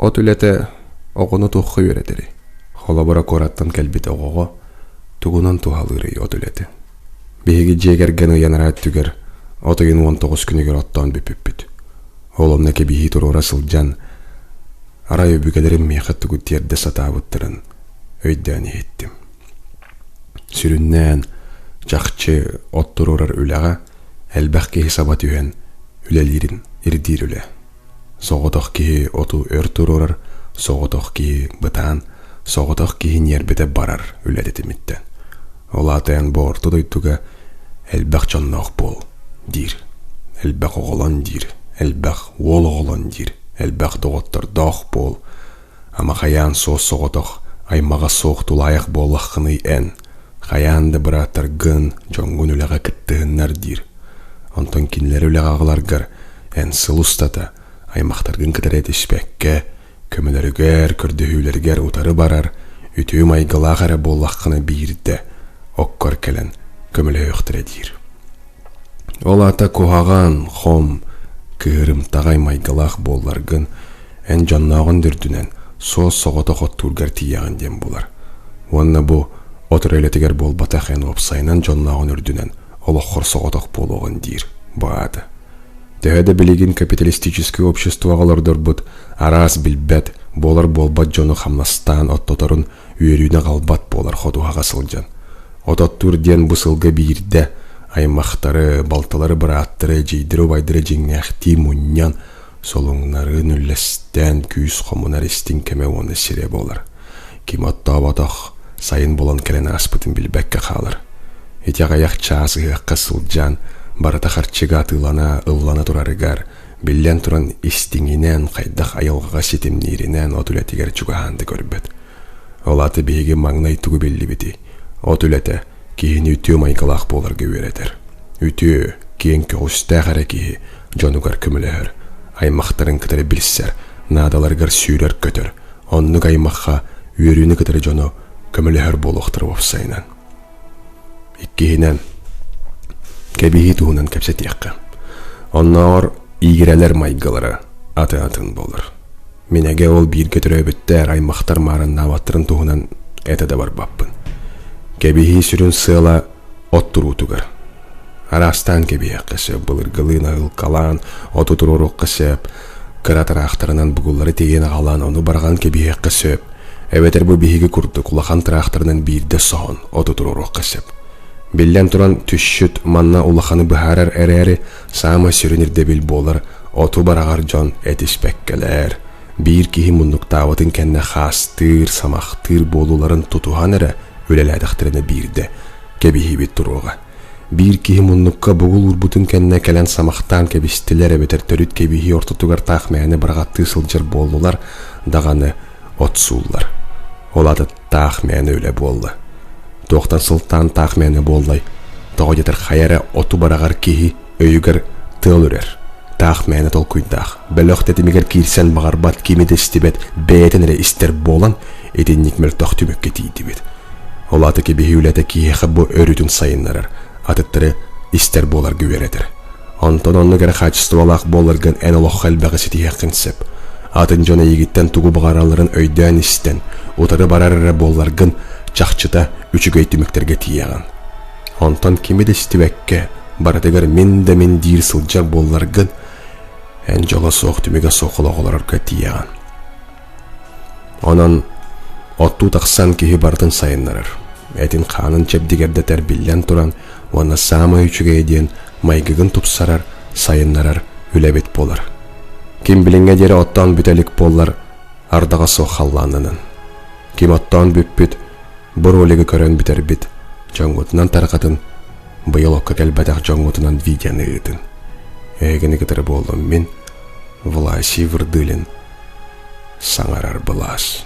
От үлэтэ оҕону туохха үөрэтэрий? Холобура, куораттан кэлбит оҕоҕо тугунан туһалыырый от үлэтэ? Биһиги дьиэ кэргэн ыйанара өттүгэр от ыйын 19 күнүгэр оттоон бүппүппүт. Ол онно кэбиһии туруора сылдьан, арай өбүгэлэрим миэхэ тугу тиэрдэ сатаабыттарын өйдөөн иһиттим. Сүрүннээн, чахчы от туруорар үлэҕэ элбэх киһи саба түһэн үлэлиирин ирдиир үлэ. Соҕотох киһи оту өр туруорар, соҕотох киһи бытаан, соҕотох киһи ньиэрбэтэ барар үлэ тэтимиттэн. Ол аата эн бу орто дойдуга элбэх дьонноох буол диир, элбэх оҕолон диир, элбэх уол оҕолон диир, элбэх доҕоттордоох буол, ама хайаан суос-соҕотох, аймаҕа суох тулаайах буоллаххыный эн, хайаан да бырааттаргын, дьоҥҥун үлэҕэ кыттыһыннар диир. Онтон кинилэри үлэҕэ аҕаларгар эн сыл устата аймахтаргын кытары этиспэккэ, көмөлөрүгэр, көрдөһүүлэригэр утары барар, үтүө майгылаах эрэ буоллаххына биирдэ оккор кэлэн көмөлөһүөхтэрэ диир. Ол аата куһаҕан, хом, кыһырымтаҕай майгылаах буолларгын, эн дьоннооҕун да үрдүнэн суос-соҕотох оттуургар тиийэҕин диэн буолар. Уонна бу от үлэтигэр буолбатах эн уопсайынан дьоннооҕун үрдүнэн олоххор соҕотох буолуоҕун диир бу аата. Төһө да билигин капиталистическай обществоҕа олордорбут араас билбэт, буолар-буолбат дьону хамнастаан оттоторун үөрүүнү аҕалбат буолар ходуһаҕа сылдьан. От оттуур диэн бу сылга биирдэ аймахтары, балтылары, бырааттары, эдьиийдэри-убайдары дьиҥнээхтии мунньан, солуҥнарын үллэстэн күүс хомунар истиҥ кэмэ уонна сирэ буолар. Ким оттооботох, сайын булан кэлэн ааспытын билбэккэ хаалар. Ити аҕыйах чаас ыһыахха сылдьан, барыта харчыга атыылана, ыллана турарыгар, биллэн туран истиҥинэн, хайдах айылҕаҕа ситимнииринэн от үлэтигэр чугаһаан да көрбөт. Ол аата биһиги маҥнай тугу биллибитий? От үлэтэ киһини үтүө майгылаах буоларга үөрэтэр. Үтүө, киэҥ көҕүстээх эрэ киһи дьонугар көмөлөһөр, аймахтарын кытары билсэр, наадаларыгар сүүрэр-көтөр, оннук аймахха үөрүүнү кытары дьону көмөлөһөр буолуохтара уопсайынан. Иккиһинэн, кэбиһии туһунан кэпсэтиэххэ. Оннооҕор иирэлэр майгылара аты-атын буолар. Мин эгэ ол бииргэ төрөөбүттэр, аймахтар маарыннаабаттарын туһунан этэ да барбаппын. Кэбиһии сүрүн сыала от туруутугар. Араастаан кэбиһиэххэ сөп, былыргылыы наһыылкалаан, оту туруоруохха сөп, кыра тыраахтарынан бугуллары тиэйэн аҕалан, ону барҕан кэбиһиэххэ сөп. Эбэтэр бу биһиги курдук улахан тыраахтарынан биирдэ соһон оту туруоруохха сөп. Биллэн туран, түсчүт манна улаханы быһаарар эрээри, саамай сүрүн ирдэбил буолар оту бараҕар дьон этиспэккэлэр, биир киһи муннуктаабытын кэннэ хаастыыр, самахтыыр буолууларын тутуһан эрэ үлэлээтэхтэринэ биирдэ кэбиһиибит туруоҕа. Биир киһи муннукка бугул уурбутун кэннэ кэлэн самахтаан кэбистилэр эбэтэр төрүт кэбиһии ортотугар таах мээнэ быраҕаттыы сылдьар буоллулар даҕаны от сууллар. Ол аата таах мээнэ үлэ буолла. Туохтан сылтаан таах мээнэ буоллай? Тоҕо диэтэр хайа эрэ оту бараҕар киһи өйүгэр тыал үрэр. Таах мээнэ толкуйдаах, бөлөх тэтимигэр киирсэн баҕарбат кими да истибэт, бэйэтин эрэ истэр буолан, итинник мөлтөх түмүккэ тиийдибит. Ол аата кэбиһии үлэтэ киһиэхэ бу өрүтүн сайыннарар, атыттары истэр буоларга үөрэтэр. Онтон оннук эрэ хаачыстыбалаах буоларгын эн олоххо элбэҕи ситиһиэххин сөп. Атын дьон эйигиттэн тугу баҕаралларын өйдөөн истэн, утары барар эрэ буолларгын, чахчыта үчүгэй түмүктэргэ тиийэҕин. Онтон кими да истибэккэ, барытыгар мин да мин диир сылдьар буолларгын, эн дьоло суох түмүгэ суох олох олорорго тиийэҕин. Онон оттуу тахсан киһи барытын сайыннарар, этин-хаанын чэбдигэрдэтэр биллэн туран уонна саамай үчүгэйэ диэн майгыгын тупсарар, сайыннарар үлэбит буолар. Ким билиҥҥэ диэри оттоон бүтэ илик буоллар, ардаҕа суох халлааннанан. Ким оттоон бүппүт, бу ролигы көрөн бүтэрбит, дьоҥҥутунан тарҕатын, быйыл окко кэлбэтэх дьоҥҥутунан видеоны ыытын. Эһигини кытары буоллум мин, Власий Вырдылин, саҥарар былаас.